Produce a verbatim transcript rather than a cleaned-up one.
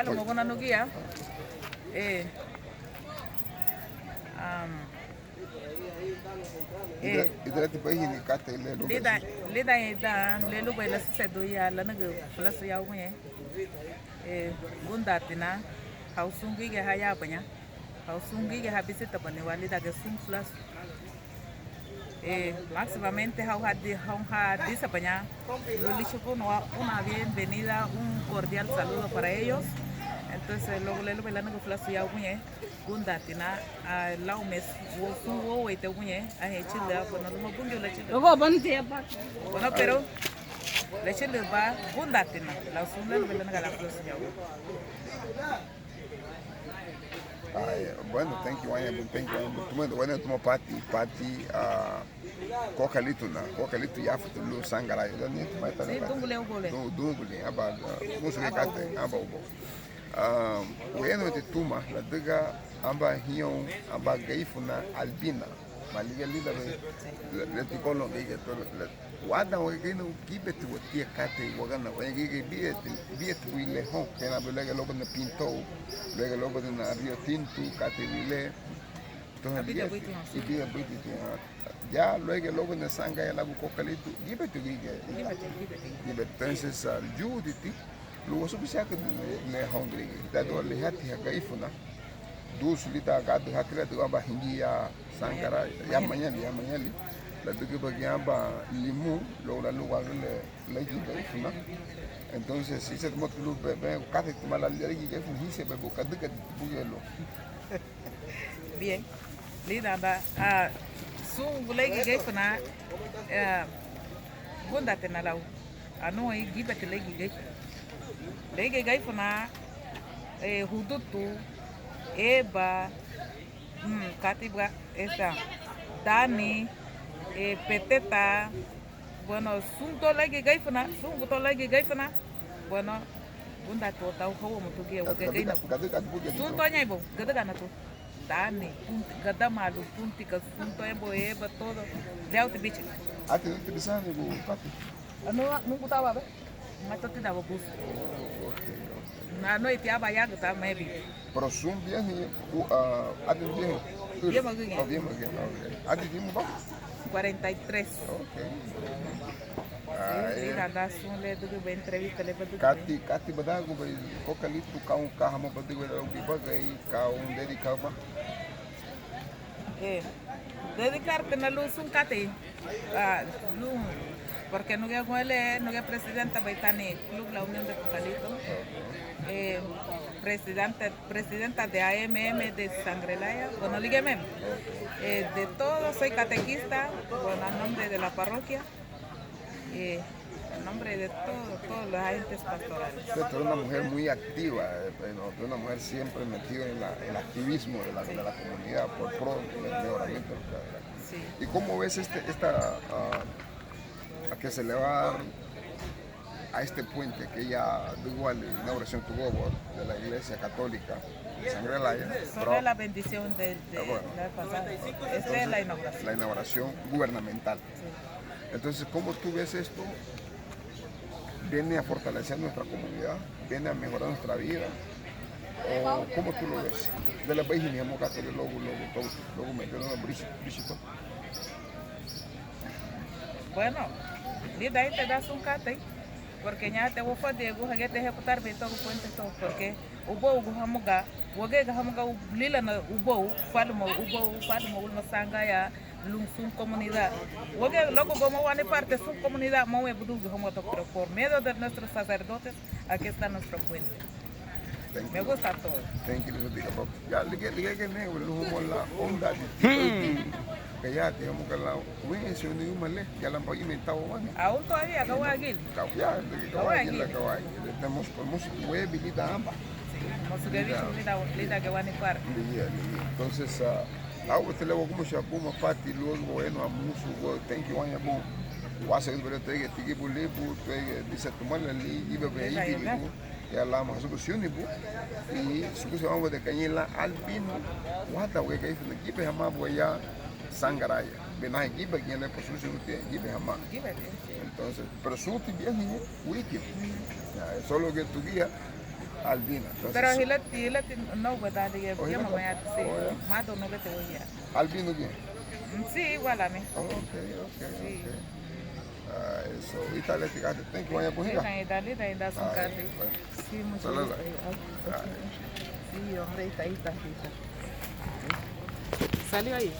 Luma buna nugia. Eh, am, eh, Ida-, idarati bahini katei le lubei lidan, lidan ida le lubei lasuseredun ya lanügün fulasu ya uguñe. Eh, gúndaatina hau sun gürigia ha yabaña, hau sun gürigia ha bisitabaniwa lídangiñe sun fulasu. Eh, máximamente hau ha di-, hau ha dísebaña lun líchugúniwa, una bienvenida, un cordial saludo para ellos. Entonces luagu le lubei lanügün fulasu ya uguñe, gúndaatina, ah, laume sun wóuweiti uguñe, anhein chülüa, bueno, luma Bungiu lachülüba. Bueno, pero lachülüba, gúndaatina lau sun le lubei lanügün fulasu ya uguñe. Ay, bueno, thank you, ay, thank you, ay, tuma, bueno, tuma Pati, Pati, ah, Kokalituna, Kokalitu Yafutu lun Sangara, ya ni tuma ta. Sí, Dunguli, Dunguli. Du-, Dunguli, aba, ah, musu ke kate, aba ubo. Ah, bueno, ti tuma, ladüga, aba hiñaru, aba Garifuna, Albina. Ma ligía lidan le, le, le ti kolo gürigia to le, le, wadan wagei na gíbeti watia katei wagana, wagei gíbeti, gíbeti wüi le houn, kena luégia lóubadina Pinto, luégia lóubadina Río Tinto, katei wüi le. Entonces, ibidiñe buiti, ibidiñe buiti, ya luégia lóubadina Sangara ya labu Kokalitu, gíbeti gürigia. Gíbeti, gíbeti. Gíbeti, entonces, ah, yuditi, lun wasubudiragüdüni le houn gürigia, ladüga le hati ha Garifuna, duusu lidan gádürü hati le, ladüga aban hingía Sangara, ya mañali, ya mañali, ladügüba giñe aban Limun, luagu lan lun wagía le, le hati Garifuna. Entonces, hínsiñeti mosu lun be-, be-, katei tuma lan le hati Garifuna, hínsiñeti be-, bu-, kadügadi bugialu. Bien. Lidan ba, ah, sun leigi Garifuna, ah, gúndaatina lau. Anúei gíbeti leigi Garifuna. Leigi Garifuna, eh, Hudutu, Eba, mm, kati buga, esta, Dani, eh, Peteta, bueno, sun to leigi Garifuna, sun to leigi Garifuna, bueno, gúndaatiwa tau, hau wamutu giñe, wagegei na. Sun to ñein bou, gadüga natu. Dani, Punti, Gadamalu, Punti, Gasunto, Embo, Eba, todo. Liau ti bichi. Ati, ati bisani bu pati. Anu, nungu taba be. Mato ti daba bus. Oh, ok, ok. Na no iti aba ya ta maybe. Pero sun biahi, u, ah, ati biahi. Biama gini. Oh, biama gini, ok. Ati dimu ba? Cuarenta y tres. Ok. Ay. Lidan dan sun le dügübei entrevista le badügübei. Kati, kati badagubei Kokalitu, ka un ka hama badügübei lau bibagari, ka un dedikaba. Eh, dedikar tina lun sun katei, ah, lun, porque nuguya guele, nuguya presidenta bei tani Club La Unión de Kokalitu, eh, presidente, presidenta de A M M de Sangrelaya, bueno, ligía meme, eh, de todo, soy catequista, bueno, a nombre de la parroquia. Eh, en nombre de todo, todos los agentes pastorales. Usted es una mujer muy activa, eh, bueno, una mujer siempre metida en la, el activismo de la, de la comunidad por pro del mejoramiento de la comunidad. Sí. ¿Y cómo ves este, esta, ah, a que se le va a este puente que ya dio igual inauguración tuvo de la Iglesia Católica de Sangrelaya? Sobre la bendición de, de la pasada. Esta es la inauguración. La inauguración gubernamental. Sí. Entonces, ¿cómo tú ves esto? ¿Viene a fortalecer nuestra comunidad? ¿Viene a mejorar nuestra vida? ¿O cómo tú lo ves? De la vez y mi amor, que luego, luego, luego, luego me dio una brisa, brisa. Bueno, lidan te das un cate, porque ña te voy a decir, hagete ejecutar bien todo puente todo, porque ubougu hamuga, wagega hamuga lilana ubou, faluma ubou, faluma ulma sangaya, lun sun comunidad. Wagega luagu gama wani parte sun comunidad, mau e budugu hamuga, pero por medio de nuestros sacerdotes, aquí está nuestro puente. Me gusta todo. Thank you, Lisa Diga Bob. Ya, ligía, ligía que negro, no hubo la onda de ti. Que ya te vamos a la, güey, se unió un malé, ya la voy a inventar, güey. Aún todavía, Kawagil. Ya, de que Kawagil, la Kawagil. Tenemos, tenemos web y vida amba. Sí, tenemos que vida, vida que van a jugar. Ligía, ligía. Entonces, ah, luagu te le voy a como se apuma pati, luagu, bueno, a musu, güey, thank you, aña, bon. Wasa, güey, te que te que bulibu, te que dice tu mala li, iba be, iba. Ya lama suku siunibu, i suku se wama de kañi lan albino, wata wega ifu na gibe hama waya sangaraya. Benahi gibe giñe le por suku siunibu gibe hama. Entonces, pero suti biahi wiki. Ya, solo que tu guía, Albina, entonces. Pero hilati, hilati nóuba dan ligía, o, biama hilati, mañati, sí. Oh, ya. Mado no lete oya. Albino giñe. Mm, sí, igual a mí. Oh, ok, ok, sí, ok. Ah, eso. Ítara leti katei, thank you, waña buhiga. Lidan ida, lidan ida sun katei. Bueno. Sí, mucho gusto. Ay, ok. Sí, hombre, ahí está, ahí está, ahí está. Salió ahí.